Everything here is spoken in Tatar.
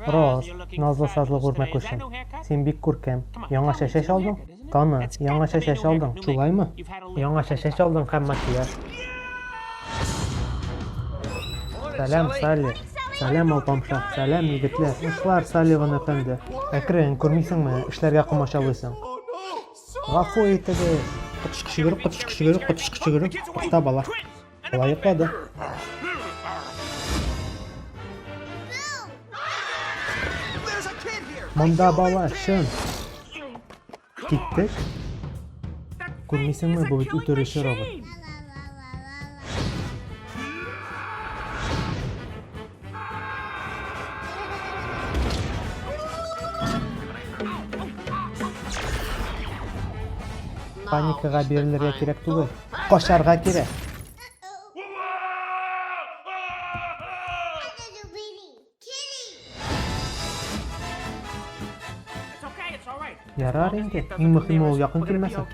Роз, назлы сазлык үрмәкүчем, син бик күркәм. Яңача чәч алдың? Таны, яңача чәч алдың, шулаймы? Яңача чәч алдың һәм макияж. Сәлам, Салли. Сәлам, алпамша. Сәлам, егетләр. Ушлар, Салливан әфәнде. Әкрен, күрмисеңме, эшләргә комачаулыйсың. Гафу итегез. Коточкыч йөгерек, коточкыч йөгерек, коточкыч йөгерек. Тукта, бала. Бала йоклады. Монда бала, чын. Киттек. Күрмисеңме, бу бит үтерүче робот. Паникага бирелергә кирәк түгел. Качарга кирәк. Ярар инде. Иң мөһиме ул якын килмәсен.